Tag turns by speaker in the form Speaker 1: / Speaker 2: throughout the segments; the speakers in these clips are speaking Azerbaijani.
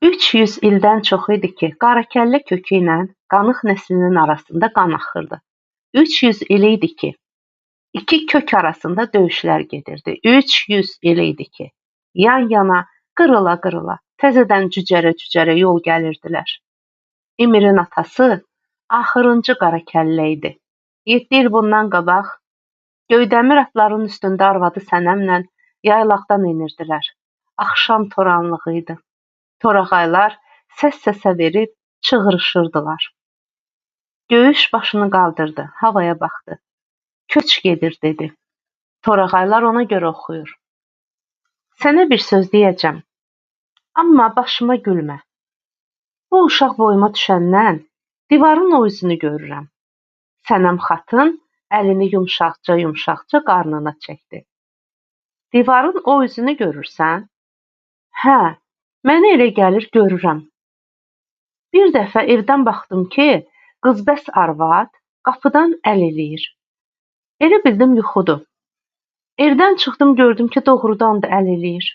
Speaker 1: 300 ildən çox idi ki, Qarakəllə kökü ilə Qanıq nəslinin arasında qan axırdı. 300 il idi ki, iki kök arasında döyüşlər gedirdi. 300 il idi ki, yan-yana qırıla-qırıla, təzədən cücərə-cücərə yol gəlirdilər. İmirin atası axırıncı Qarakəllə idi. 7 il bundan qabaq Göydəmir atların üstündə arvadı Sənəmlə yaylaqdan enirdilər. Axşam toranlığı idi. Torağaylar səs-səsə verib çığırışırdılar. Göyüş başını qaldırdı, havaya baxdı. Köç gedir, dedi. Torağaylar ona görə oxuyur. Sənə bir söz deyəcəm, amma başıma gülmə. Bu uşaq boyuma düşəndən divarın o üzünü görürəm. Sənəm xatın əlini yumşaqca-yumşaqca qarnına çəkdi. Divarın o üzünü görürsən? Hə, mənə elə gəlir görürəm. Bir dəfə evdən baxdım ki, qızbəs arvad qapıdan əl eləyir. Elə bildim yuxudur. Evdən çıxdım, gördüm ki, doğrudan da əl eləyir.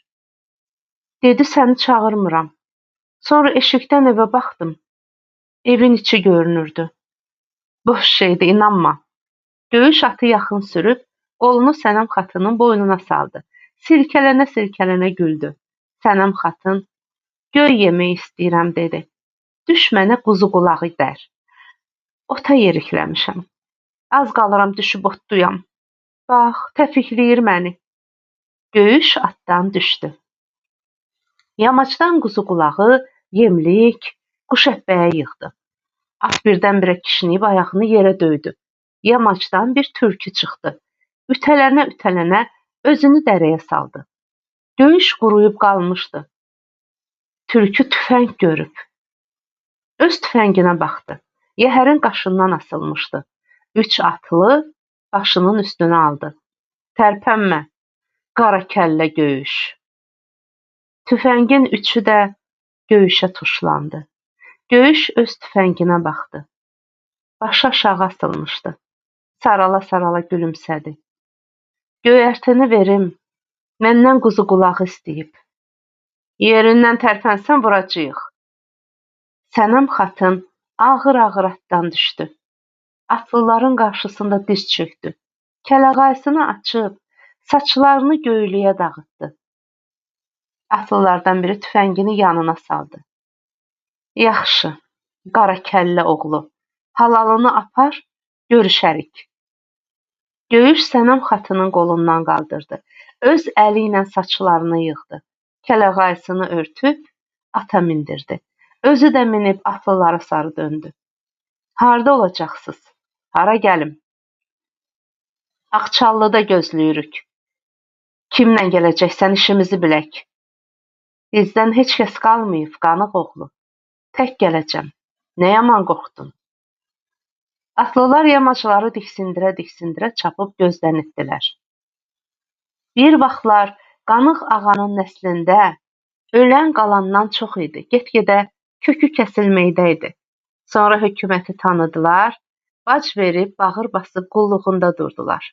Speaker 1: Dedi, səni çağırmıram. Sonra eşikdən evə baxdım. Evin içi görünürdü. Boş şeydir, inanma. Göyüş atı yaxın sürüb, qolunu Sənəm xatının boynuna saldı. Silkələnə-silkələnə güldü. Sənəm xatın, göy yemək istəyirəm, dedi. Düş mənə quzu qulağı dər. Ota yerikləmişəm. Az qalıram düşüb otduyam. Bax, təpikləyir məni. Göyüş atdan düşdü. Yamacdan quzu qulağı, yemlik, quşəpbəyi yığdı. At birdən-birə kişniyib ayağını yerə döydü. Yamacdan bir tülkü çıxdı. Ütələnə-ütələnə özünü dərəyə saldı. Göyüş quruyub qalmışdı. Tülkü tüfəng görüb. Öz tüfənginə baxdı. Yəhərin qaşından asılmışdı. 3 atlı başının üstünə aldı. Tərpənmə, qara kəllə Göyüş. Tüfəngin üçü də Göyüşə tuşlandı. Göyüş öz tüfənginə baxdı. Başı aşağı asılmışdı. Sarala-sarala gülümsədi. Göyərtini verim, məndən quzu qulağı istəyib. Yerindən tərpənsən vuracağıq. Sənəm xatın ağır-ağır atdan düşdü. Atlıların qarşısında diz çökdü. Kələğaysını açıb, saçlarını göyliyə dağıtdı. Atlılardan biri tüfəngini yanına saldı. Yaxşı, qara kəllə oğlu, halalını apar, görüşərik. Göyüş Sənəm xatının qolundan qaldırdı. Öz əli ilə saçlarını yığdı. Kələğaysını örtüb, ata mindirdi. Özü də minib atlılara sarı döndü. Harda olacaqsınız? Hara gəlim? Ağçallıda gözləyirik. Kimlə gələcəksən işimizi bilək. Bizdən heç kəs qalmayıb, Qanıq oğlu. Tək gələcəm. Nə yaman qorxdun? Atlılar yamacları diksindirə-diksindirə çapıb gözdən itdilər. Bir vaxtlar Qanıq ağanın nəslində ölən qalandan çox idi. Get-gedə kökü kəsilməkdə idi. Sonra hökuməti tanıdılar, bac verib bağır basıb qulluğunda durdular.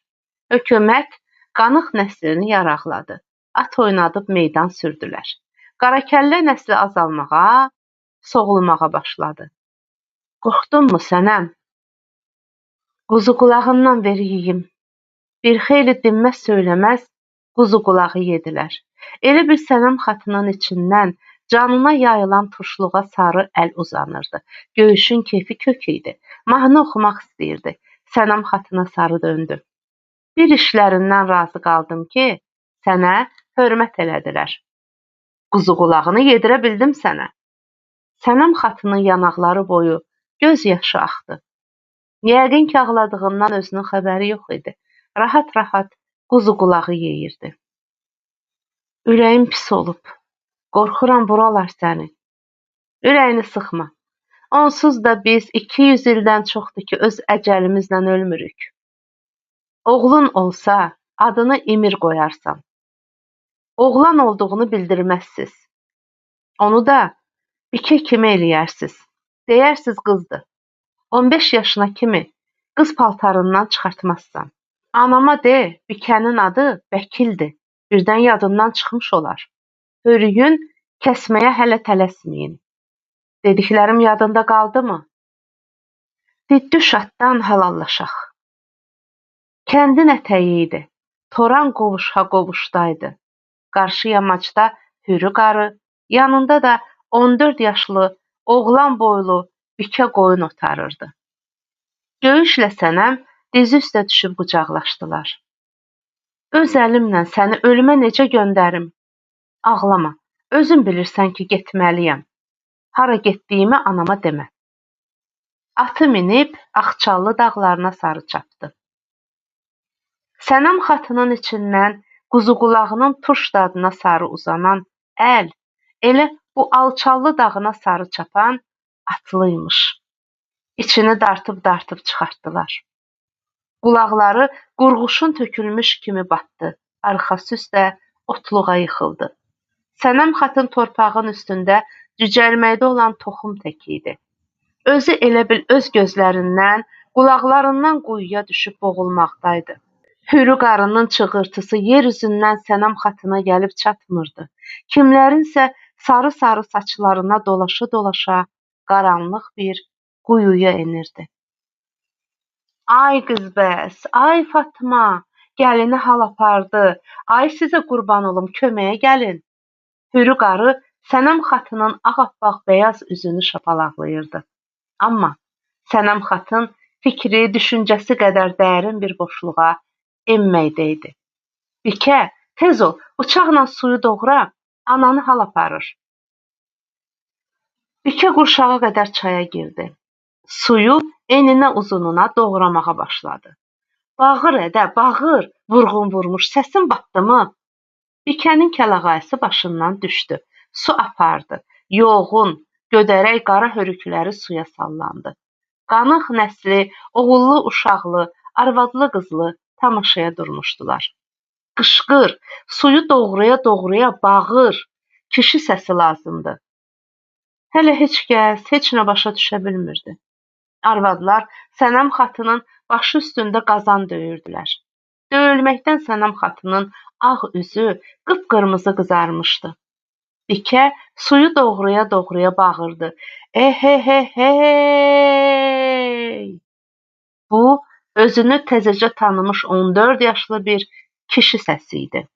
Speaker 1: Hökumət Qanıq nəslini yaraqladı. At oynadıb meydan sürdülər. Qarakəllə nəsli azalmağa, soğulmağa başladı. Qorxdunmu Sənəm? Quzu qulağından ver yeyim. Bir xeyli dinməz söyləməz quzu qulağı yedilər. Elə bil Sənəm xatının içindən canına yayılan turşluğa sarı əl uzanırdı. Göyüşün keyfi kök idi. Mahnı oxumaq istəyirdi. Sənəm xatına sarı döndü. Bir işlərindən razı qaldım ki, sənə hörmət elədilər. Quzu qulağını yedirə bildim sənə. Sənəm xatının yanaqları boyu göz yaşı axdı. Yəqin ki, ağladığından özünün xəbəri yox idi. Rahat-rahat quzu qulağı yeyirdi. Ürəyim pis olub. Qorxuram vuralar səni. Ürəyini sıxma. Onsuz da biz 200 ildən çoxdur ki, öz əcəlimizlə ölmürük. Oğlun olsa, adını İmir qoyarsan. Oğlan olduğunu bildirməzsiz. Onu da bikə kimi eləyərsiz. Deyərsiz qızdır. 15 yaşına kimi qız paltarından çıxartmazsan. Anama de, bikənin adı Bəkildir. Birdən yadından çıxmış olar. Hörüyün Kəsməyə hələ tələsməyin. Dediklərim yadında qaldımı? Düş atdan halallaşaq. Kəndin ətəyi idi. Toran qovuşha qovuşdaydı. Qarşı yamacda Hürü qarı, yanında da 14 yaşlı, oğlan boylu bikə qoyun otarırdı. Göyüşlə Sənəm dizi üstə düşüb qucaqlaşdılar. Öz əlimlə səni ölümə necə göndərim? Ağlama, özün bilirsən ki, getməliyəm. Hara getdiyimi anama demə. Atı minib Ağçallı dağlarına sarı çapdı. Sənəm xatının içindən quzuqulağının turş dadına sarı uzanan əl, elə bu Alçallı dağına sarı çapan atlıymış. İçini dartıb-dartıb çıxartdılar. Qulaqları qurğuşun tökülmüş kimi batdı, arxası üstə otluğa yıxıldı. Sənəm xatın torpağın üstündə cücərməkdə olan toxum təki idi. Özü elə bil öz gözlərindən, qulaqlarından quyuya düşüb boğulmaqdaydı. Hürü qarının çığırtısı yer üzündən Sənəm xatına gəlib çatmırdı. Kimlərinsə sarı-sarı saçlarına dolaşa-dolaşa qaranlıq bir quyuya enirdi. Ay qızbəs, ay Fatma, gəlini hal apardı, ay sizə qurban olum, köməyə gəlin. Hürü qarı Sənəm xatının ağappaq bəyaz üzünü şapalaqlayırdı. Amma Sənəm xatın fikri, düşüncəsi qədər dərin bir boşluğa enməkdə idi. Bikə, tez ol, bıçaqla suyu doğra, ananı hal aparır. Bikə qurşağa qədər çaya girdi. Suyu eninə uzununa doğramağa başladı. Bağır ədə, bağır, vurğun vurmuş, səsin batdımı? Bikənin kəlağayısı başından düşdü. Su apardı. Yoğun, gödərək qara hörükləri suya sallandı. Qanıq nəsli, oğullu uşaqlı, arvadlı qızlı tamaşaya durmuşdular. Qışqır, suyu doğraya-doğraya bağır, kişi səsi lazımdır. Hələ heç kəs heç nə başa düşə bilmirdi. Arvadlar Sənəm xatının başı üstündə qazan döyürdülər. Döyülməkdən Sənəm xatının ağ üzü qıpqırmızı qızarmışdı. Bikə suyu doğraya-doğraya bağırdı. Eh-he-he-hey! Bu, özünü təzəcə tanımış 14 yaşlı bir kişi səsi idi.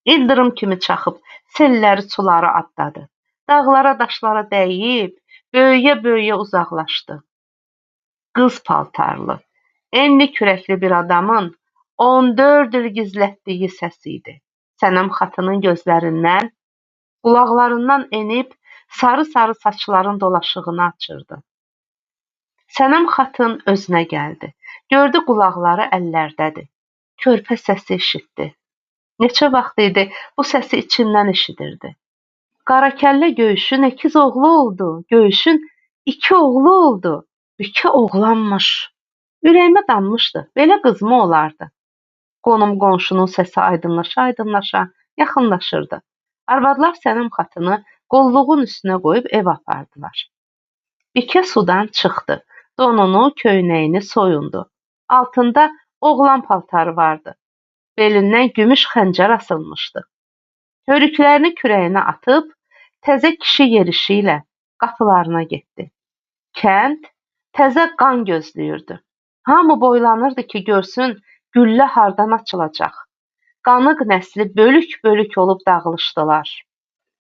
Speaker 1: İldırım kimi çaxıb selləri, suları atladı. Dağlara, daşlara dəyib, böyüyə-böyüyə uzaqlaşdı. Qız paltarlı, enli kürəkli bir adamın 14 il gizlətdiyi səs idi. Sənəm xatının gözlərindən, qulaqlarından enib sarı-sarı saçların dolaşığını açırdı. Sənəm xatın özünə gəldi. Gördü qulaqları əllərdədir. Körpə səsi eşitdi. Neçə vaxt idi bu səsi içindən eşidirdi. Qarakəllə Göyüşün əkiz oğlu oldu. Göyüşün iki oğlu oldu. Bikə oğlanmış. Ürəyimə dammışdı. Belə qızmı olardı? Qonum-qonşunun səsi aydınlaşa-aydınlaşa yaxınlaşırdı. Arvadlar Sənəm xatını qolluğun üstünə qoyub evə apardılar. Bikə sudan çıxdı. Donunu, köynəyini soyundu. Altında oğlan paltarı vardı. Belindən gümüş xəncər asılmışdı. Hörüklərini kürəyinə atıb, təzə kişi yerişi ilə qapılarına getdi. Kənd təzə qan gözləyirdi. Hamı boylanırdı ki, görsün güllə hardan açılacaq. Qanıq nəsli bölük-bölük olub dağılışdılar.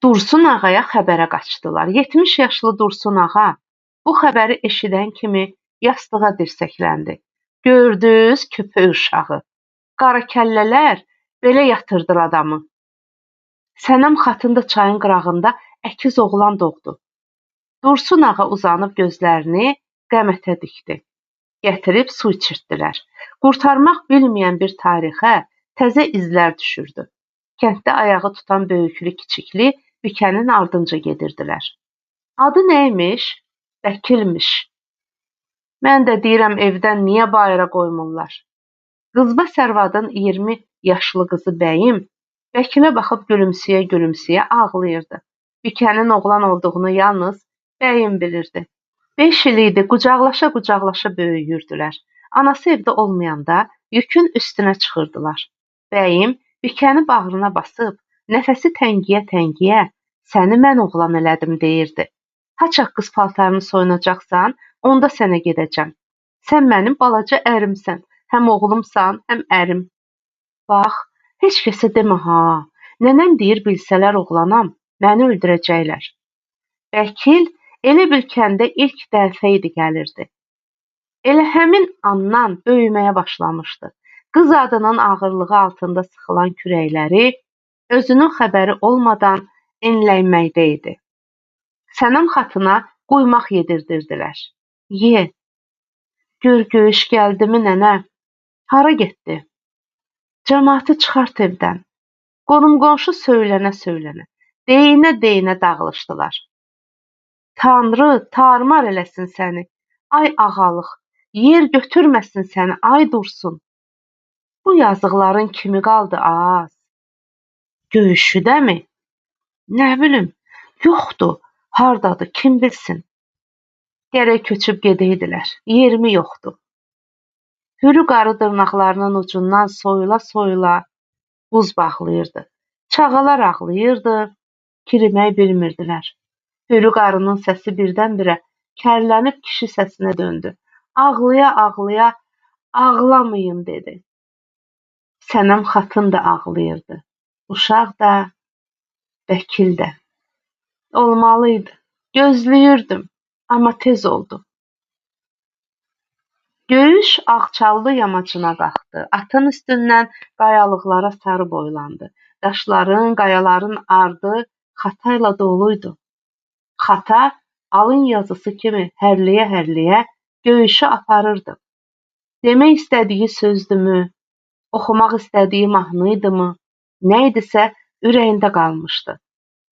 Speaker 1: Dursun ağaya xəbərə qaçdılar. 70 yaşlı Dursun ağa bu xəbəri eşidən kimi yastığa dirsəkləndi. Gördünüz köpək uşağı. Qarakəllələr belə yatırdır adamı. Sənəm xatın da çayın qırağında əkiz oğlan doğdu. Dursun ağa uzanıb gözlərini qəmətə dikdi. Gətirib su içirtdilər. Qurtarmaq bilməyən bir tarixə təzə izlər düşürdü. Kənddə ayağı tutan böyüklü-kiçikli Bikənin ardınca gedirdilər. Adı nə imiş? Vəkilmiş. Mən də deyirəm evdən niyə bayıra qoymurlar? Qızba Sərvadın 20 yaşlı qızı Bəyim Vəkilə baxıb gülümsəyə-gülümsəyə ağlayırdı. Bikənin oğlan olduğunu yalnız Bəyim bilirdi. 5 il idi, qucaqlaşa-qucaqlaşa böyüyürdülər. Anası evdə olmayanda yükün üstünə çıxırdılar. Bəyim Bikəni bağrına basıb, nəfəsi təngiyə-təngiyə Səni mən oğlan elədim deyirdi. Haçaq qız paltarını soyunacaqsan, onda sənə gedəcəm. Sən mənim balaca ərimsən. Həm oğlumsan, həm ərim. Bax, heç kəsə demə ha. Nənəm deyir bilsələr oğlanam, məni öldürəcəklər. Vəkil elə bil kəndə ilk dəfə idi gəlirdi. Elə həmin andan böyüməyə başlamışdı. Qız adının ağırlığı altında sıxılan kürəkləri özünün xəbəri olmadan enlənməkdə idi. Sənəm xatına quymaq yedirdirdilər. Ye. Gör Göyüş gəldimi nənə? Hara getdi? Camaatı çıxart evdən. Qonum-qonşu söylənə-söylənə, deyinə-deyinə dağılışdılar. Tanrı tarmar eləsin səni, ay ağalıq, yer götürməsin səni, ay Dursun. Bu yazıqların kimi qaldı az? Göyüşüdəmi? Nə bilim, yoxdur, hardadır, kim bilsin. Gərək köçüb gedəydilər, yerimi yoxdur. Hürü qarı dırnaqlarının ucundan soyula-soyula buz bağlayırdı. Çağalar ağlayırdı, kirimək bilmirdilər. Hürü qarının səsi birdən-birə kərlənib kişi səsinə döndü. Ağlaya-ağlaya ağlamayın dedi. Sənəm xatın da ağlayırdı. Uşaq da, vəkil də. Olmalıydı, gözləyirdim, amma tez oldu. Göyüş Ağçallı yamacına qalxdı. Atın üstündən qayalıqlara sarı boylandı. Daşların, qayaların ardı xatayla doluydu. Xata alın yazısı kimi hərliyə-hərliyə Göyüşü aparırdı. Demək istədiyi sözdümü, oxumaq istədiyi mahnıydımı, nə idisə ürəyində qalmışdı.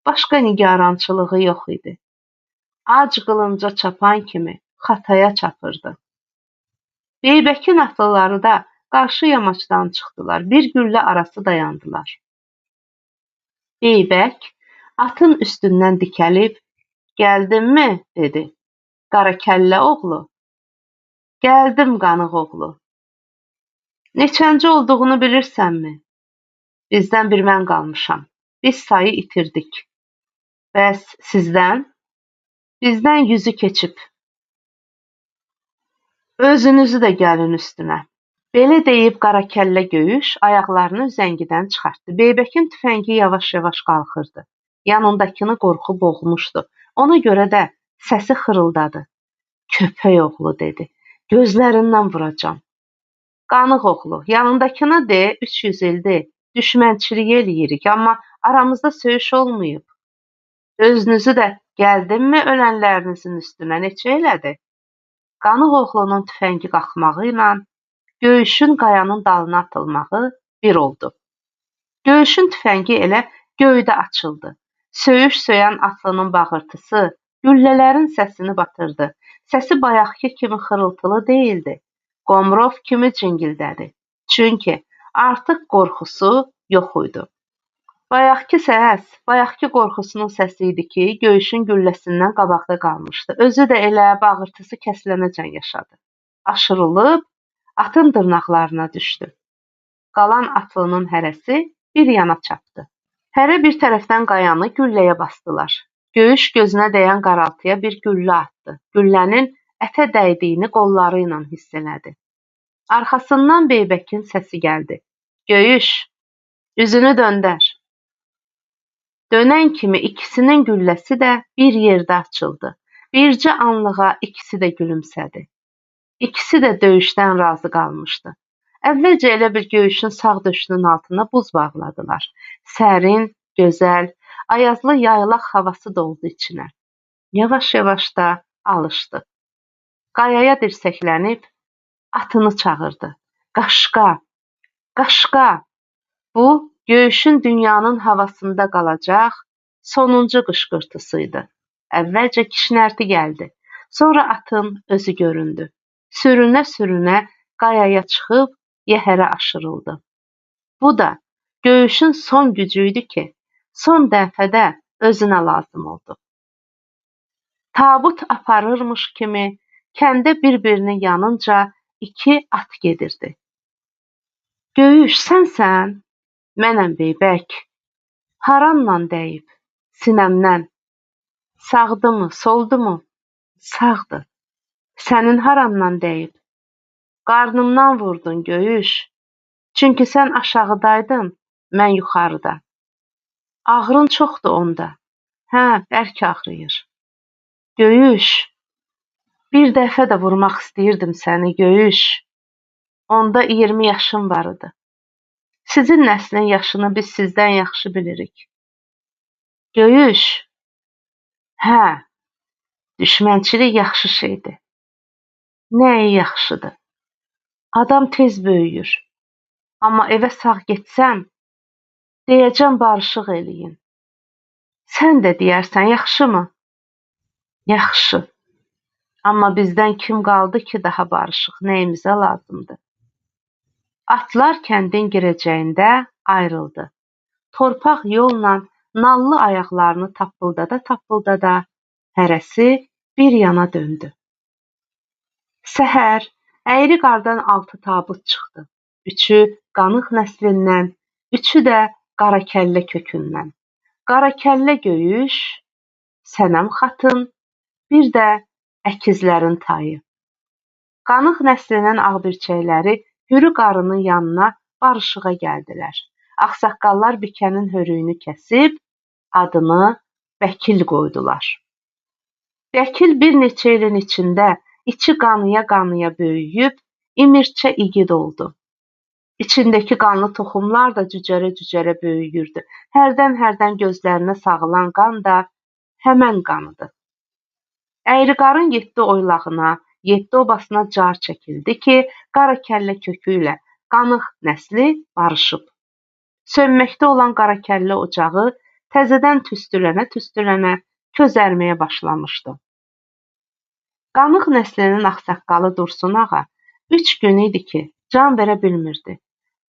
Speaker 1: Başqa nigarançılığı yox idi. Ac qılınca çapan kimi xataya çapırdı. Beybəkin atlıları da qarşı yamacdan çıxdılar. Bir güllə arası dayandılar. Beybək atın üstündən dikəlib, "Gəldinmi?" dedi. Qarakəllə oğlu. Gəldim qanıq oğlu. Neçənci olduğunu bilirsənmi? Bizdən bir mən qalmışam. Biz sayı itirdik. Bəs sizdən? Bizdən 100-ü keçib. Özünüzü də gəlin üstünə. Belə deyib Qarakəllə Göyüş ayaqlarını üzəngidən çıxartdı. Beybəkin tüfəngi yavaş-yavaş qalxırdı. Yanındakını qorxu boğmuşdu. Ona görə də səsi xırıldadı. Köpək oğlu dedi. Gözlərindən vuracam. Qanıq oğlu, yanındakına de 300 ildir düşmənçilik eləyirik, amma aramızda söyüş olmayıb. Özünüzü də gəldinmi ölənlərinizin üstünə neçə elədi? Qanıq oğlunun tüfəngi qalxmağı ilə Göyüşün qayanın dalına atılmağı bir oldu. Göyüşün tüfəngi elə göydə açıldı. Söyüş söyən atlının bağırtısı güllələrin səsini batırdı. Səsi bayaqkı kimi xırıltılı deyildi. Qomrov kimi cingildədi. Çünki artıq qorxusu yox idi. Bayaqkı səs, bayaqkı qorxusunun səsi idi ki, Göyüşün gülləsindən qabaqda qalmışdı. Özü də elə bağırtısı kəsilənəcən yaşadı. Aşırılıb atın dırnaqlarına düşdü. Qalan atlının hərəsi bir yana çapdı. Hərə bir tərəfdən qayanı gülləyə basdılar. Göyüş gözünə dəyən qaraltıya bir güllə atdı. Güllənin ətə dəydiyini qolları ilə hiss elədi. Arxasından Beybəkin səsi gəldi. Göyüş, üzünü döndər. Dönən kimi ikisinin gülləsi də bir yerdə açıldı. Bircə anlığa ikisi də gülümsədi. İkisi də döyüşdən razı qalmışdı. Əvvəlcə elə bir Göyüşün sağ döşünün altına buz bağladılar. Sərin, gözəl, ayazlı yaylaq havası doldu içinə. Yavaş-yavaş da alışdı. Qayaya dirsəklənib atını çağırdı. Qaşqa, qaşqa. Bu, Göyüşün dünyanın havasında qalacaq sonuncu qışqırtısıydı. Əvvəlcə kişnərti gəldi. Sonra atın özü göründü. Sürünə-sürünə qayaya çıxıb yəhərə aşırıldı. Bu da Göyüşün son gücü idi ki, son dəfədə özünə lazım oldu. Tabut aparırmış kimi kəndə bir-birinin yanınca iki at gedirdi. Göyüş, sənsən? Mənəm Beybək. Haranla dəyib? Sinəmdən. Sağdımı, soldumu? Sağdır. Sənin harandan dəyib? Qarnımdan vurdun, Göyüş. Çünki sən aşağıdaydın, mən yuxarıda. Ağrın çoxdur onda. Hə, bərk ağrıyır. Göyüş. Bir dəfə də vurmaq istəyirdim səni, Göyüş. Onda 20 yaşım var idi. Sizin nəslin yaşını biz sizdən yaxşı bilirik. Göyüş. Hə, düşmənçilik yaxşı şeydir. Nəyi yaxşıdır? Adam tez böyüyür. Amma evə sağ getsəm, deyəcəm barışıq eləyin. Sən də deyərsən, yaxşımı? Yaxşı. Amma bizdən kim qaldı ki, daha barışıq nəyimizə lazımdır? Atlar kəndin girəcəyində ayrıldı. Torpaq yolla nallı ayaqlarını tappıldada-tappıldada hərəsi bir yana döndü. Səhər əyri qardan 6 tabut çıxdı. Üçü qanıq nəslindən, üçü də qarakəllə kökündən. Qarakəllə Göyüş, Sənəm xatın, bir də əkizlərin tayı. Qanıq nəslinin ağbirçəkləri Hürü qarının yanına barışığa gəldilər. Ağsaqqallar bikənin hörüyünü kəsib, adını Bəkil qoydular. Bəkil bir neçə ilin içində içi qanıya-qanıya böyüyüb, imirçə igid oldu. İçindəki qanlı toxumlar da cücərə-cücərə böyüyürdü. Hərdən-hərdən gözlərinə sağılan qan da həmən qanıdır. Əyriqarın 7 oylağına, 7 obasına car çəkildi ki, qarakəllə kökü ilə qanıq nəsli barışıb. Sönməkdə olan qarakəllə ocağı təzədən tüstülənə-tüstülənə közərməyə başlamışdı. Qanıq nəslinin ağsaqqalı Dursun ağa 3 gün idi ki, can verə bilmirdi.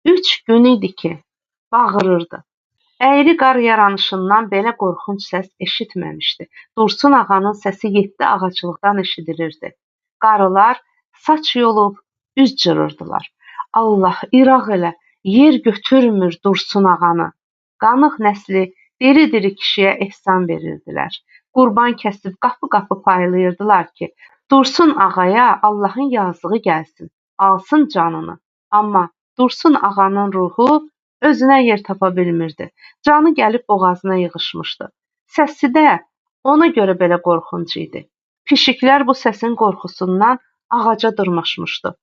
Speaker 1: 3 gün idi ki, bağırırdı. Əyri qar yaranışından belə qorxunc səs eşitməmişdi. Dursun ağanın səsi 7 ağaclıqdan eşidilirdi. Qarılar saç yolub üz cırırdılar. Allah, İraq elə, yer götürmür Dursun ağanı. Qanıq nəsli diri-diri kişiyə ehsan verirdilər. Qurban kəsib qapı-qapı paylayırdılar ki, Dursun ağaya Allahın yazığı gəlsin, alsın canını. Amma Dursun ağanın ruhu özünə yer tapa bilmirdi. Canı gəlib boğazına yığışmışdı. Səsi də ona görə belə qorxunc idi. Pişiklər bu səsin qorxusundan ağaca dırmaşmışdı.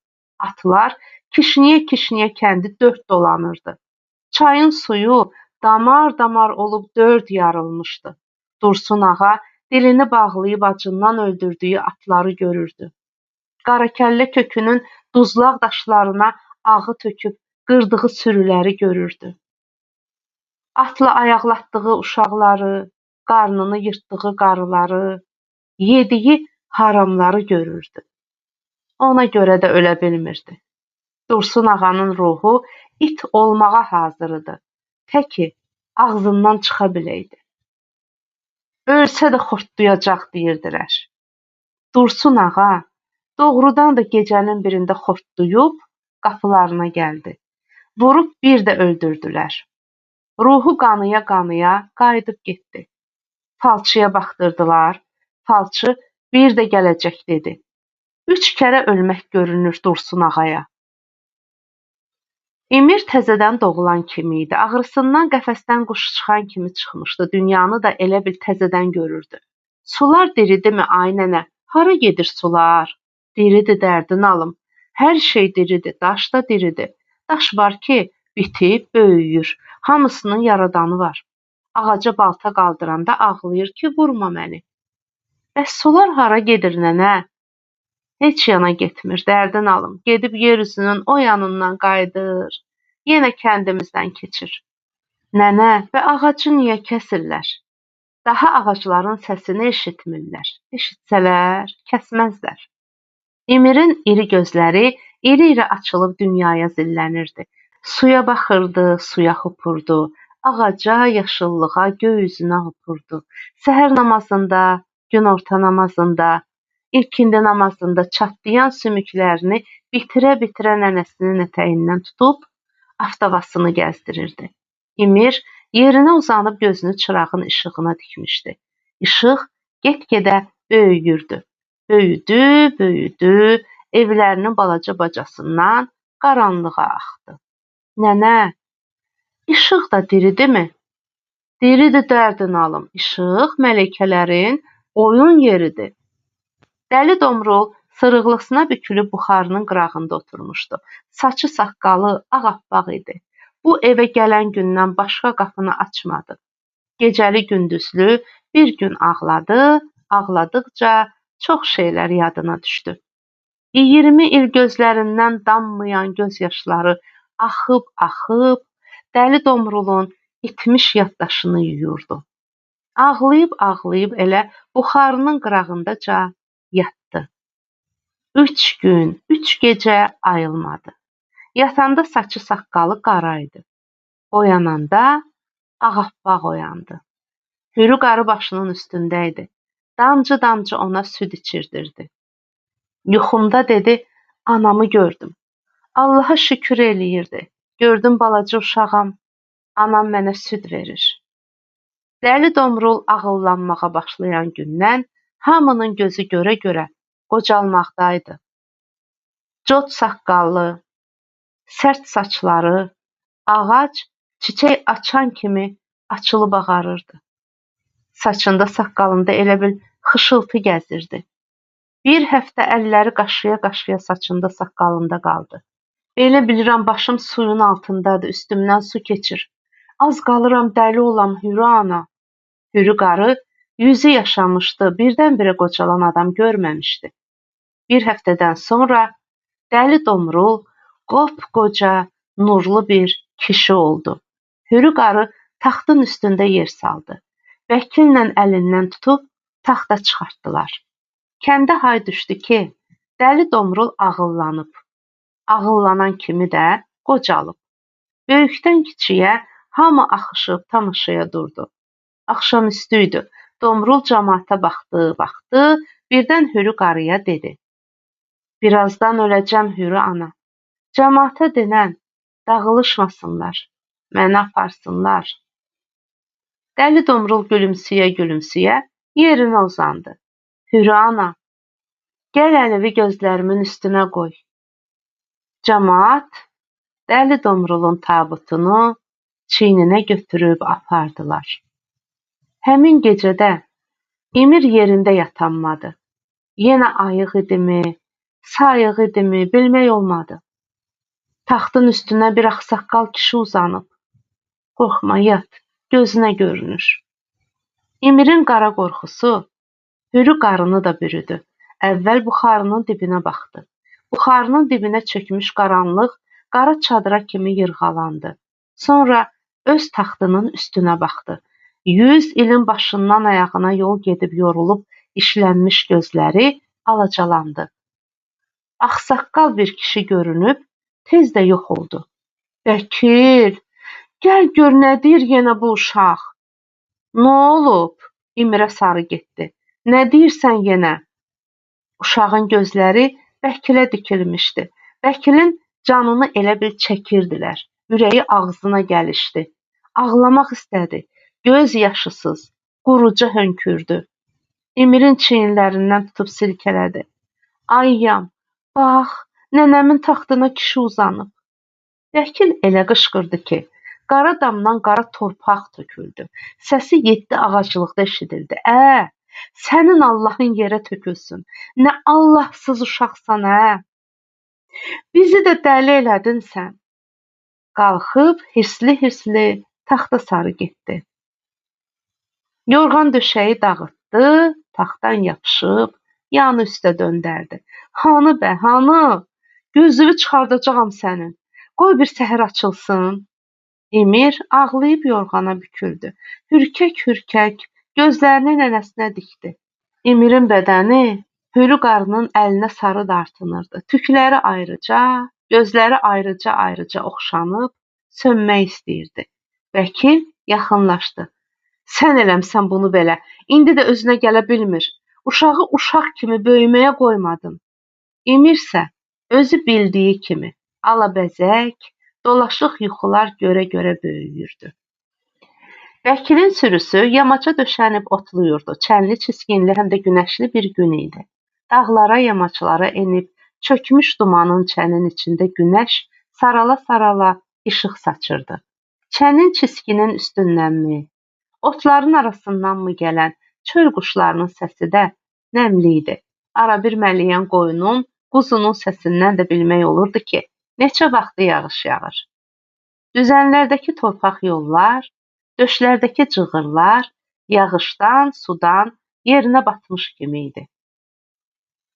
Speaker 1: Atlar kişniyə-kişniyə kəndi 4 dolanırdı. Çayın suyu damar-damar olub 4 yarılmışdı. Dursun ağa dilini bağlayıb acından öldürdüyü atları görürdü. Qarakəllə kökünün duzlaq daşlarına ağı töküb qırdığı sürüləri görürdü. Atla ayaqlatdığı uşaqları, qarnını yırtdığı qarıları, yediyi haramları görürdü. Ona görə də ölə bilmirdi. Dursun ağanın ruhu it olmağa hazır idi. Təki ağzından çıxa biləydi. Ölsə də xortduyacaq deyirdilər. Dursun ağa doğrudan da gecənin birində xortduyub qapılarına gəldi. Vurub bir də öldürdülər. Ruhu qanıya-qanıya qayıdıb getdi. Falçıya baxdırdılar. Falçı bir də gələcək dedi. 3 kərə ölmək görünür Dursun ağaya. İmir təzədən doğulan kimi idi. Ağrısından qəfəsdən quş çıxan kimi çıxmışdı. Dünyanı da elə bil təzədən görürdü. Sular diridimi ay nənə? Hara gedir sular? Diridir dərdin alım. Hər şey diridir, daş da diridir. Daş var ki, bitib, böyüyür. Hamısının yaradanı var. Ağaca balta qaldıranda ağlayır ki, vurma məni. Bəs sular hara gedir nənə? Heç yana getmir, dərdin alım. Gedib yer üzünün o yanından qayıdır. Yenə kəndimizdən keçir. Nənə, və ağacı niyə kəsirlər? Daha ağacların səsini eşitmirlər. Eşitsələr, kəsməzlər. İmirin iri gözləri iri-iri açılıb dünyaya zillənirdi. Suya baxırdı, suya hopurdu. Ağaca, yaşıllığa, göy üzünə hopurdu. Səhər namazında, günorta namazında, ilkindi namazında çatlayan sümüklərini bitirə-bitirə nənəsinin ətəyindən tutub avtovasını gəzdirirdi. İmir Yerinə uzanıb gözünü çırağın işığına dikmişdi. İşıq get-gedə böyüyürdü. Böyüdü, böyüdü, evlərinin balaca bacasından qaranlığa axdı. Nənə, işıq da diridirmi? Diridir dərdin alım. İşıq mələkələrin oyun yeridir. Dəli Domrul sırıqlısına bükülüb buxarının qırağında oturmuşdu. Saçı saqqalı ağappaq idi. Bu evə gələn gündən başqa qapını açmadı. Gecəli gündüzlü bir gün ağladı, ağladıqca çox şeylər yadına düşdü. 20 il gözlərindən dammayan göz yaşları axıb-axıb Dəli Domrulun itmiş yaddaşını yuyurdu. Ağlayıb-ağlayıb elə buxarının qırağındaca yatdı. 3 gün, 3 gecə ayılmadı. Yatanda saçı saqqalı qara idi. Oyananda ağappaq oyandı. Hürü qarı başının üstündə idi. Damcı-damcı ona süd içirdirdi. Yuxumda dedi, anamı gördüm. Allaha şükür eləyirdi. Gördüm balaca uşağam, anam mənə süd verir. Dəli Domrul ağıllanmağa başlayan gündən hamının gözü görə-görə qocalmaqdaydı. Cod saqqallı, sərt saçları, ağac çiçək açan kimi açılıb ağarırdı. Saçında, saqqalında elə bil xışıltı gəzirdi. Bir həftə əlləri qaşıya-qaşıya saçında, saqqalında qaldı. Elə bilirəm başım suyun altındadır, üstümdən su keçir. Az qalıram dəli olam Hürü ana. Hürü qarı yüzü yaşamışdı, birdən-birə qocalan adam görməmişdi. Bir həftədən sonra Dəli Domrul qopqoca, nurlu bir kişi oldu. Hürü qarı taxtın üstündə yer saldı. Vəkillə əlindən tutub taxta çıxartdılar. Kəndə hay düşdü ki, Dəli Domrul ağıllanıb. Ağıllanan kimi də qocalıb. Böyükdən kiçiyə hamı axışıb tamaşaya durdu. Axşamüstü idi. Domrul camaata baxdı, baxdı, birdən Hürü qarıya dedi. Birazdan öləcəm Hürü ana. Camaata denən, dağılışmasınlar, məni aparsınlar. Dəli Domrul gülümsüyə-gülümsüyə yerinə uzandı. Hürü ana, gəl əlivi gözlərimin üstünə qoy. Camaat Dəli Domrulun tabutunu çiyninə götürüb apardılar. Həmin gecədə İmir yerində yatanmadı. Yenə ayıq idimi, sayıq idimi bilmək olmadı. Taxtın üstünə bir ağsaqqal kişi uzanıb. Qorxma, yat, gözünə görünür. İmirin qara qorxusu Hürü qarını da bürüdü. Əvvəl buxarının dibinə baxdı. Buxarının dibinə çökmüş qaranlıq qara çadıra kimi yırğalandı. Sonra öz taxtının üstünə baxdı. 100 ilin başından ayağına yol gedib yorulub işlənmiş gözləri alacalandı. Ağsaqqal bir kişi görünüb tez də yox oldu. Vəkil, gəl gör nə deyir yenə bu uşaq. Nə olub? İmirə sarı getdi. Nə deyirsən yenə? Uşağın gözləri vəkilə dikilmişdi. Vəkilin canını elə bil çəkirdilər. Ürəyi ağzına gəlişdi. Ağlamaq istədi. Göz yaşısız, quruca hönkürdü. İmirin çiyinlərindən tutub silkələdi. Ayyam, bax, nənəmin taxtına kişi uzanıb. Vəkil elə qışqırdı ki, qara damdan qara torpaq töküldü. Səsi 7 ağaclıqda eşidildi. Sənin Allahın yerə tökülsün. Nə Allahsız uşaqsan, ə? Bizi də dəli elədin sən. Qalxıb hirsli-hirsli taxta sarı getdi. Yorğan döşəyi dağıtdı, taxtdan yapışıb yanı üstə döndərdi. Hanı bə, hanı? Gözünü çıxardacağam sənin. Qoy bir səhər açılsın. İmir ağlayıb yorğana büküldü. Hürkək-hürkək gözlərini nənəsinə dikdi. İmirin bədəni Hürü qarının əlinə sarı dartınırdı. Tükləri ayrıca, gözləri ayrıca-ayrıca oxşanıb sönmək istəyirdi. Vəkil yaxınlaşdı. Sən eləmsən bunu belə, indi də özünə gələ bilmir. Uşağı uşaq kimi böyüməyə qoymadın. İmirsə özü bildiyi kimi alabəzək, dolaşıq yuxular görə-görə böyüyürdü. Vəkilin sürüsü yamaca döşənib otluyurdu. Çənli, çiskinli, həm də günəşli bir gün idi. Dağlara, yamaclara enib çökmüş dumanın çənin içində günəş sarala-sarala işıq saçırdı. Çənin çiskinin üstündənmi, otların arasındanmı gələn çöl quşlarının səsi də nəmli idi. Arabir mələyən qoyunun, quzunun səsindən də bilmək olurdu ki, neçə vaxtı yağış yağır. Düzənlərdəki torpaq yollar, döşlərdəki cığırlar yağışdan, sudan yerinə batmış kimi idi.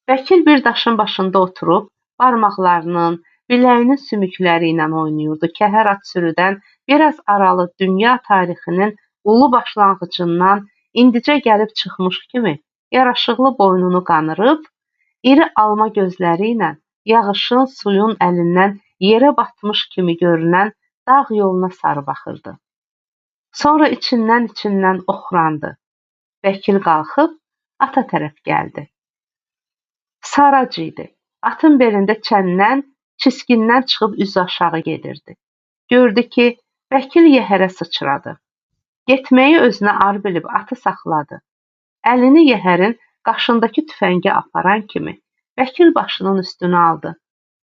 Speaker 1: Vəkil bir daşın başında oturub barmaqlarının, biləyinin sümükləri ilə oynayırdı. Kəhər at sürüdən biraz aralı dünya tarixinin ulu başlanğıcından indicə gəlib çıxmış kimi yaraşıqlı boynunu qanırıb, iri alma gözləri ilə yağışın, suyun əlindən yerə batmış kimi görünən dağ yoluna sarı baxırdı. Sonra içindən-içindən oxrandı. Vəkil qalxıb ata tərəf gəldi. Sarac idi. Atın belində çəndən, çiskindən çıxıb üzü aşağı gedirdi. Gördü ki, vəkil yəhərə sıçradı. Getməyi özünə ar bilib atı saxladı. Əlini yəhərin qaşındakı tüfəngə aparan kimi vəkil başının üstünə aldı.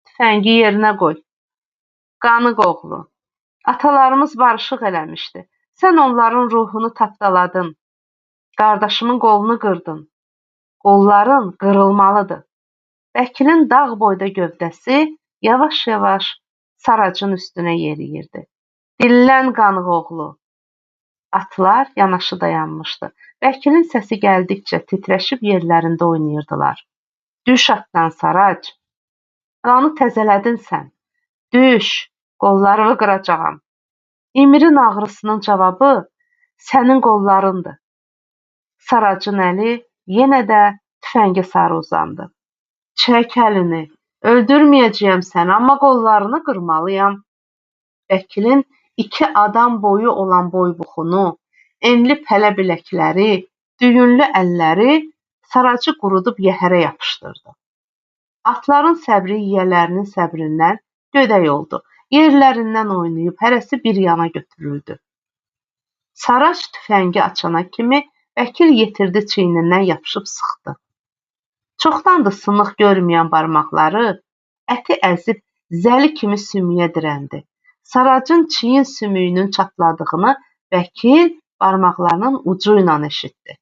Speaker 1: Tüfəngi yerinə qoy. Qanıq oğlu. Atalarımız barışıq eləmişdi. Sən onların ruhunu tapdaladın. Qardaşımın qolunu qırdın. Qolların qırılmalıdır. Vəkilin dağ boyda gövdəsi yavaş-yavaş Saracın üstünə yeriyirdi. Dillən qanıq oğlu. Atlar yanaşı dayanmışdı. Vəkilin səsi gəldikcə titrəşib yerlərində oynayırdılar. Düş atdan Sarac. Qanı təzələdin sən. Düş, qollarını qıracağam. İmirin ağrısının cavabı sənin qollarındır. Saracın əli yenə də tüfəngə sarı uzandı. Çək əlini, öldürməyəcəyəm səni, amma qollarını qırmalıyam. Vəkilin iki adam boyu olan boybuxunu, enli pələ biləkləri, düyünlü əlləri Saracı qurudub yəhərə yapışdırdı. Atların səbri yiyələrinin səbrindən gödək oldu. Yerlərindən oynayıb hərəsi bir yana götürüldü. Sarac tüfəngi açana kimi vəkil yetirdi çiynindən yapışıb sıxdı. Çoxdandır sınıq görməyən barmaqları əti əzib zəli kimi sümüyə dirəndi. Saracın çiyin sümüyünün çatladığını vəkil barmaqlarının ucu ilə eşitdi.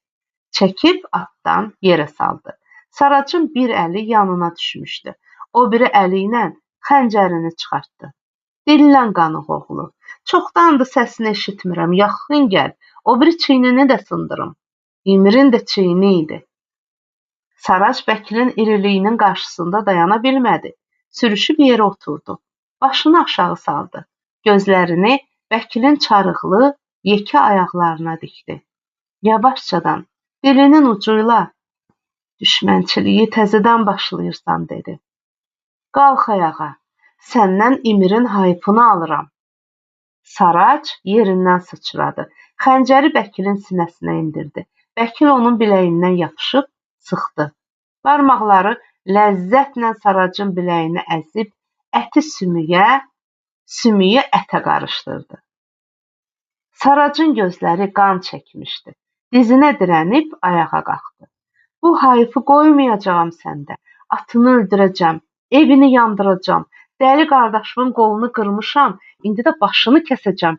Speaker 1: Çəkib atdan yerə saldı. Saracın bir əli yanına düşmüşdü. O biri əli ilə xəncərini çıxartdı. Dillən qanıq oğlu. Çoxdandır səsini eşitmirəm. Yaxın gəl. O biri çiynini də sındırım. İmirin də çiyni idi. Sarac vəkilin iriliyinin qarşısında dayana bilmədi. Sürüşüb yerə oturdu. Başını aşağı saldı. Gözlərini vəkilin çarıqlı, yekə ayaqlarına dikdi. Yavaşcadan, dilinin ucuyla düşmənçiliyi təzədən başlayırsan, dedi. Qalx ayağa, səndən İmirin hayıfını alıram. Sarac yerindən sıçradı. Xəncəri vəkilin sinəsinə endirdi. Vəkil onun biləyindən yapışıb sıxdı. Barmaqları ləzzətlə Saracın biləyini əzib, əti sümüyə, sümüyü ətə qarışdırdı. Saracın gözləri qan çəkmişdi. Dizinə dirənib ayağa qalxdı. Bu hayıfı qoymayacağam səndə. Atını öldürəcəm, evini yandıracam. Dəli qardaşımın qolunu qırmışam, indi də başını kəsəcəm.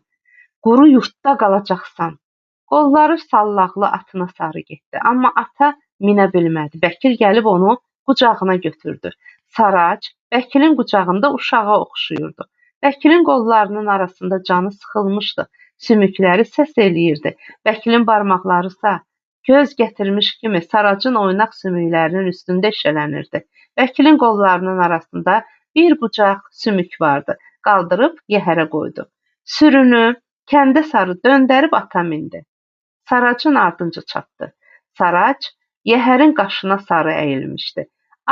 Speaker 1: Quru yurdda qalacaqsan. Qolları sallaqlı atına sarı getdi, amma ata minə bilmədi. Vəkil gəlib onu qucağına götürdü. Sarac vəkilin qucağında uşağa oxşayırdı. Vəkilin qollarının arasında canı sıxılmışdı. Sümükləri səs eləyirdi. Vəkilin barmaqlarısa göz gətirmiş kimi Saracın oynaq sümüklərinin üstündə eşələnirdi. Vəkilin qollarının arasında bir qucaq sümük vardı. Qaldırıb yəhərə qoydu. Sürünü kəndə sarı döndərib ata mindi. Saracın ardınca çatdı. Sarac yəhərin qaşına sarı əyilmişdi.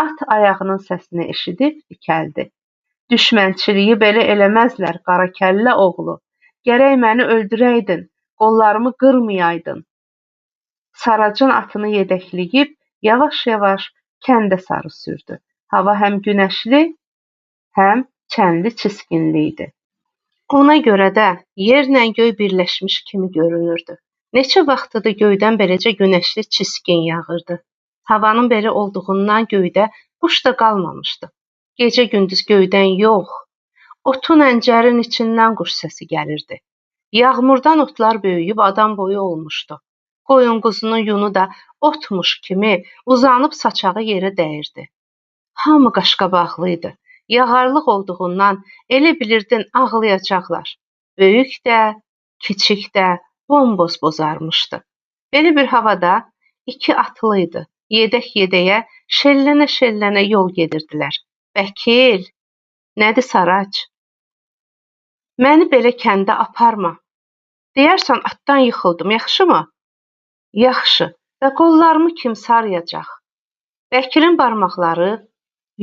Speaker 1: At ayağının səsini eşidib dikəldi. Düşmənçiliyi belə eləməzlər, qara kəllə oğlu. Gərək məni öldürəydin, qollarımı qırmayaydın. Saracın atını yedəkləyib yavaş-yavaş kəndə sarı sürdü. Hava həm günəşli, həm çənli çiskinli idi. Ona görə də yerlə göy birləşmiş kimi görünürdü. Neçə vaxt idi göydən beləcə günəşli çiskin yağırdı. Havanın belə olduğundan göydə quş da qalmamışdı. Gecə-gündüz göydən yox, otun əncərin içindən quş səsi gəlirdi. Yağmurdan otlar böyüyüb adam boyu olmuşdu. Qoyun quzunun yunu da otmuş kimi uzanıb saçağı yerə dəyirdi. Hamı qaşqabaqlı idi. Yağarlıq olduğundan elə bilirdin ağlayacaqlar. Böyük də, kiçik də bomboz bozarmışdı. Belə bir havada iki atlı idi. Yedək-yedəyə, şellənə-şellənə yol gedirdilər. Vəkil, nədir Sarac? Məni belə kəndə aparma. Deyərsən atdan yıxıldım, yaxşımı? Yaxşı, və qollarımı kim sarıyacaq? Vəkilin barmaqları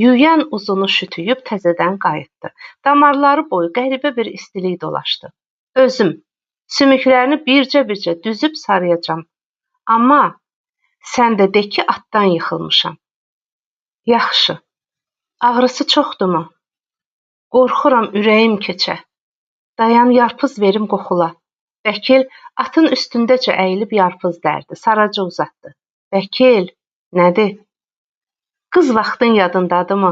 Speaker 1: yüyən uzunu şütüyüb təzədən qayıtdı. Damarları boyu qəribə bir istilik dolaşdı. Özüm, sümüklərini bircə-bircə düzüb sarıyacam. Amma sən də de ki, atdan yıxılmışam. Yaxşı, ağrısı çoxdurmu? Qorxuram ürəyim keçə. Dayan, yarpız verim qoxula. Vəkil atın üstündəcə əyilib yarpız dərdi, Saraca uzatdı. Vəkil, nədir? Qız vaxtın yadındadırmı?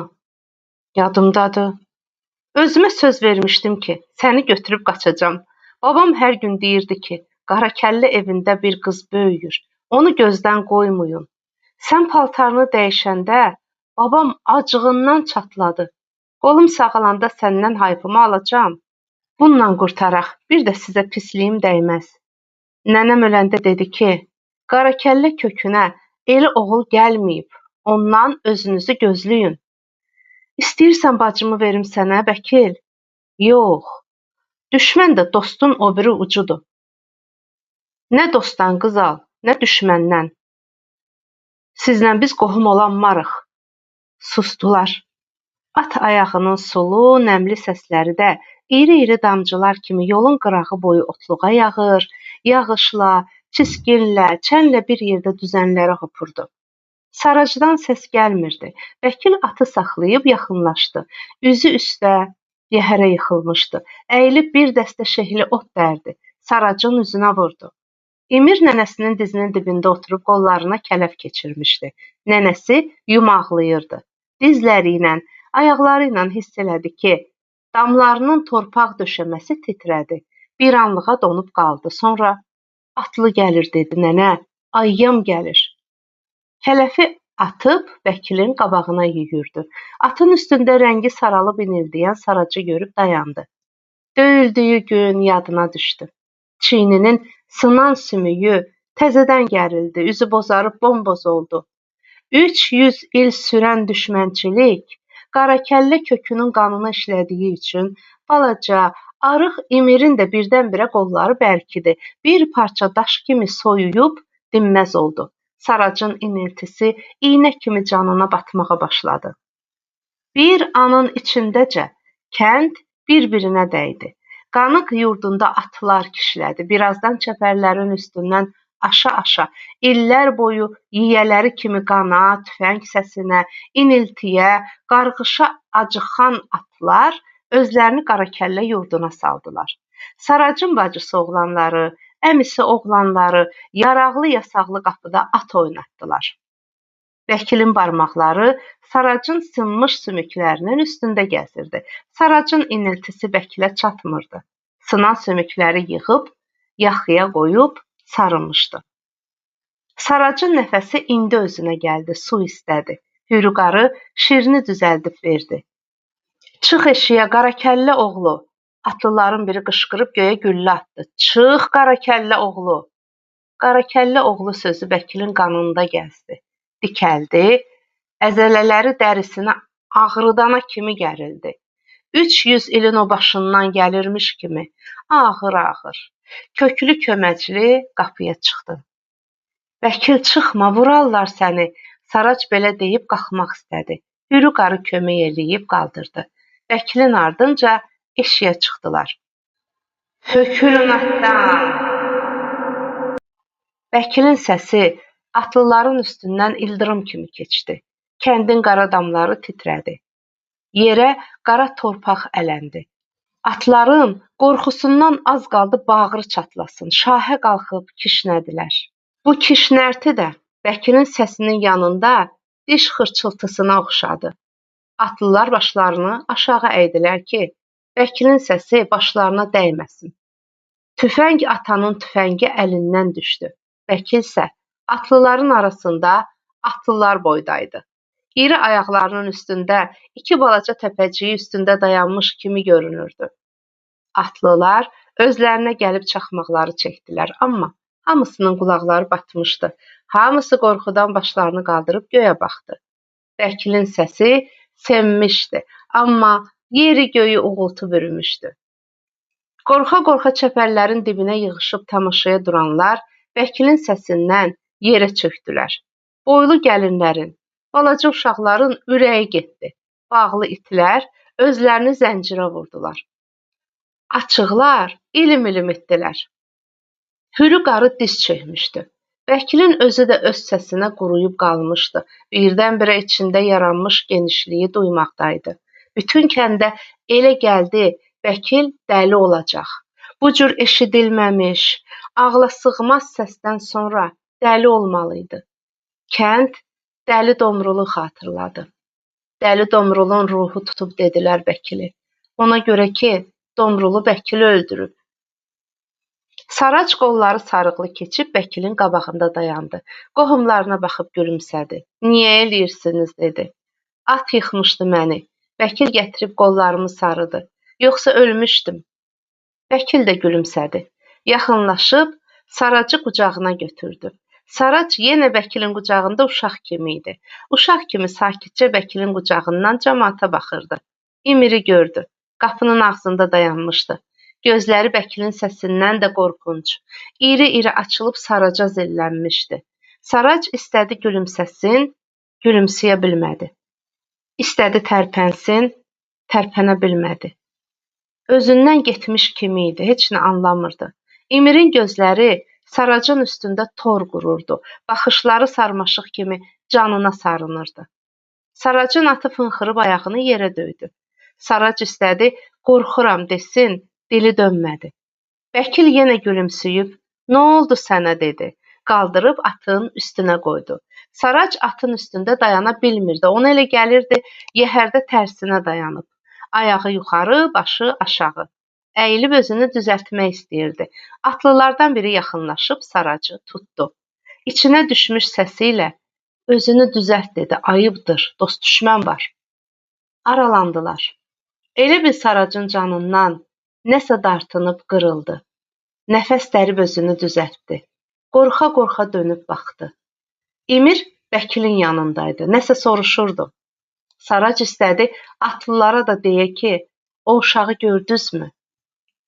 Speaker 1: Yadımdadır. Özümə söz vermişdim ki, səni götürüb qaçacam. Babam hər gün deyirdi ki, Qarakəlli evində bir qız böyüyür, onu gözdən qoymayın. Sən paltarını dəyişəndə babam acığından çatladı. Qolum sağalanda səndən hayfımı alacam. Bununla qurtaraq, bir də sizə pisliyim dəyməz. Nənəm öləndə dedi ki, Qarakəllə kökünə elə oğul gəlməyib, ondan özünüzü gözləyin. İstəyirsən bacımı verim sənə, vəkil? Yox, düşmən də dostun o biri ucudur. Nə dostdan qız al, nə düşməndən. Sizlə biz qohum olanmarıq. Sustular. At ayağının sulu, nəmli səsləri də iri-iri damcılar kimi yolun qırağı boyu otluğa yağır, yağışla, çiskinlə, çənlə bir yerdə düzənlərə hopurdu. Saracdan səs gəlmirdi. Vəkil atı saxlayıb yaxınlaşdı. Üzü üstə yəhərə yıxılmışdı. Əyilib bir dəstə şehli ot dərdi. Saracın üzünə vurdu. İmir nənəsinin dizinin dibində oturub qollarına kələf keçirmişdi. Nənəsi yumaqlayırdı. Dizləri ilə, ayaqları ilə hiss elədi ki, damlarının torpaq döşəməsi titrədi. Bir anlığa donub qaldı. Sonra atlı gəlir dedi nənə, ayyam gəlir. Kələfi atıb vəkilin qabağına yüyürdü. Atın üstündə rəngi saralıb inildəyən Saracı görüb dayandı. Döyüldüyü gün yadına düşdü. Çiyninin sınan sümüyü təzədən gərildi, üzü bozarıb bomboz oldu. 300 il sürən düşmənçilik Qarakəllə kökünün qanını işlədiyi üçün balaca, arıq İmirin də birdən-birə qolları bərkidi. Bir parça daş kimi soyuyub dinməz oldu. Saracın iniltisi iynə kimi canına batmağa başladı. Bir anın içindəcə kənd bir-birinə dəydi. Qanıq yurdunda atlar kişlədi. Birazdan çəpərlərin üstündən aşa-aşa illər boyu yiyələri kimi qana, tüfəng səsinə, iniltiyə, qarğışa acıxan atlar özlərini Qarakəllə yurduna saldılar. Saracın bacısı oğlanları, əmisi oğlanları yaraqlı-yasaqlı qapıda at oynatdılar. Vəkilin barmaqları Saracın sınmış sümüklərinin üstündə gəzirdi. Saracın iniltisi vəkilə çatmırdı. Sınan sümükləri yığıb, yaxıya qoyub sarımışdı. Saracın nəfəsi indi özünə gəldi, su istədi. Hürü qarı şirini düzəldib verdi. Çıx eşiyə, Qarakəllə oğlu! Atlıların biri qışqırıb göyə güllə atdı. Çıx, Qarakəllə oğlu! Qarakəllə oğlu sözü vəkilin qanında gəzdi. Dikəldi, əzələləri dərisini ağrıdana kimi gərildi. 300 ilin o başından gəlirmiş kimi ağır-ağır, köklü-köməcli qapıya çıxdı. Vəkil çıxma, vurarlar səni. Sarac belə deyib qalxmaq istədi. Hürü qarı kömək eləyib qaldırdı. Vəkilin ardınca eşiyə çıxdılar. Tökülün atdan! Vəkilin səsi atlıların üstündən ildırım kimi keçdi. Kəndin qara damları titrədi. Yerə qara torpaq ələndi. Atların qorxusundan az qaldı bağrı çatlasın, şahə qalxıb kişnədilər. Bu kişnərti də Bəkilin səsinin yanında diş xırçıltısına oxşadı. Atlılar başlarını aşağı əydilər ki, Bəkilin səsi başlarına dəyməsin. Tüfəng atanın tüfəngi əlindən düşdü. Bəkil isə atlıların arasında atlılar boydaydı. İri ayaqlarının üstündə iki balaca təpəciyi üstündə dayanmış kimi görünürdü. Atlılar özlərinə gəlib çaxmaqları çəkdilər, amma hamısının qulaqları batmışdı. Hamısı qorxudan başlarını qaldırıb göyə baxdı. Bəkilin səsi sönmüşdü, amma yeri göyü uğultu bürümüşdü. Qorxa-qorxa çəpərlərin dibinə yığışıb tamaşaya duranlar Bəkilin səsindən yerə çökdülər. Boylu gəlinlərin, balaca uşaqların ürəyi getdi. Bağlı itlər özlərini zəncirə vurdular. Açıqlar ilim-ilim etdilər. Hürü qarı diz çökmüşdü. Bəkilin özü də öz səsinə quruyub qalmışdı. Birdən-birə içində yaranmış genişliyi duymaqdaydı. Bütün kəndə elə gəldi, Bəkil dəli olacaq. Bu cür eşidilməmiş, ağla sığmaz səsdən sonra dəli olmalıydı. Kənd Dəli Domrulu xatırladı. Dəli Domrulun ruhu tutub dedilər Bəkili. Ona görə ki, Domrulu Bəkili öldürüb. Sarac qolları sarıqlı keçib Bəkilin qabağında dayandı. Qohumlarına baxıb gülümsədi. Niyə eləyirsiniz, dedi. At yıxmışdı məni. Bəkil gətirib qollarımı sarıdı. Yoxsa ölmüşdüm. Bəkil də gülümsədi. Yaxınlaşıb Saracı qucağına götürdü. Sarac yenə Bəkilin qucağında uşaq kimi idi. Uşaq kimi sakitcə Bəkilin qucağından camaata baxırdı. İmiri gördü. Qapının ağzında dayanmışdı. Gözləri Bəkilin səsindən də qorxunc, iri-iri açılıb Saraca zillənmişdi. Sarac istədi gülümsəsin, gülümsəyə bilmədi. İstədi tərpənsin, tərpənə bilmədi. Özündən getmiş kimi idi, heç nə anlamırdı. İmirin gözləri Saracın üstündə tor qururdu, baxışları sarmaşıq kimi canına sarınırdı. Saracın atı fınxırıb ayağını yerə döydü. Sarac istədi, qorxuram desin, dili dönmədi. Bəkil yenə gülümsüyüb, nə oldu sənə, dedi. Qaldırıb atın üstünə qoydu. Sarac atın üstündə dayana bilmirdi. Ona elə gəlirdi, yəhərdə tərsinə dayanıb. Ayağı yuxarı, başı aşağı. Əyilib özünü düzəltmək istəyirdi. Atlılardan biri yaxınlaşıb Saracı tutdu. İçinə düşmüş səsi ilə özünü düzəlt dedi, ayıbdır, dost düşmən var. Aralandılar. Elə bil Saracın canından nəsə dartınıb qırıldı. Nəfəs dərib özünü düzəltdi. Qorxa-qorxa dönüb baxdı. İmir Bəkilin yanındaydı, nəsə soruşurdu. Sarac istədi, atlılara da deyə ki, o uşağı gördünüzmü?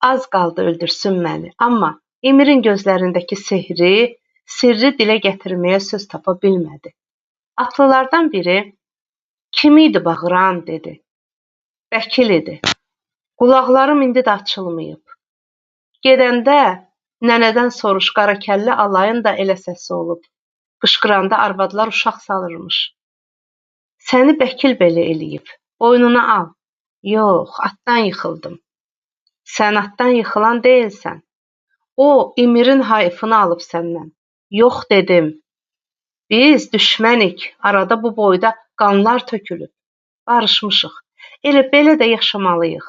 Speaker 1: Az qaldı öldürsün məni, amma İmirin gözlərindəki sehri, sirri dilə gətirməyə söz tapa bilmədi. Atlılardan biri, kim idi bağıran, dedi. Bəkil idi. Qulaqlarım indi də açılmayıb. Gedəndə nənədən soruş, Qarakəlli alayın da elə səsi olub. Qışqıranda arvadlar uşaq salırmış. Səni Bəkil belə eləyib, boynuna al. Yox, atdan yıxıldım. Sən atdan yıxılan deyilsən. O, İmirin hayıfını alıb səndən. Yox, dedim. Biz düşmənik, arada bu boyda qanlar tökülüb. Barışmışıq. Elə belə də yaşamalıyıq.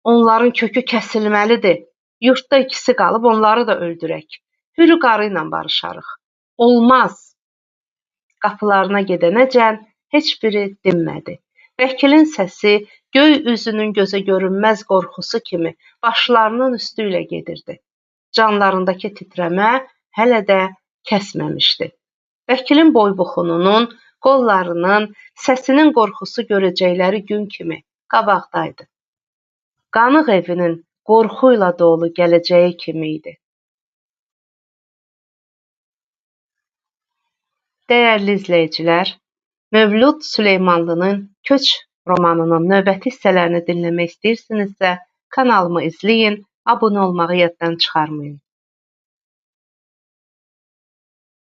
Speaker 1: Onların kökü kəsilməlidir. Yurtda ikisi qalıb, onları da öldürək. Hürü qarı ilə barışarıq. Olmaz. Qapılarına gedənəcən heç biri dinmədi. Bəkilin səsi göy üzünün gözə görünməz qorxusu kimi başlarının üstü ilə gedirdi. Canlarındakı titrəmə hələ də kəsməmişdi. Bəkilin boybuxununun, qollarının, səsinin qorxusu görəcəkləri gün kimi qabaqdaydı. Qanıq evinin qorxuyla dolu gələcəyi kimi idi. Dəyərli izləyicilər, Mövlud Süleymanlının Köç romanının növbəti hissələrini dinləmək istəyirsinizsə, kanalımı izləyin, abunə olmağı yaddan çıxarmayın.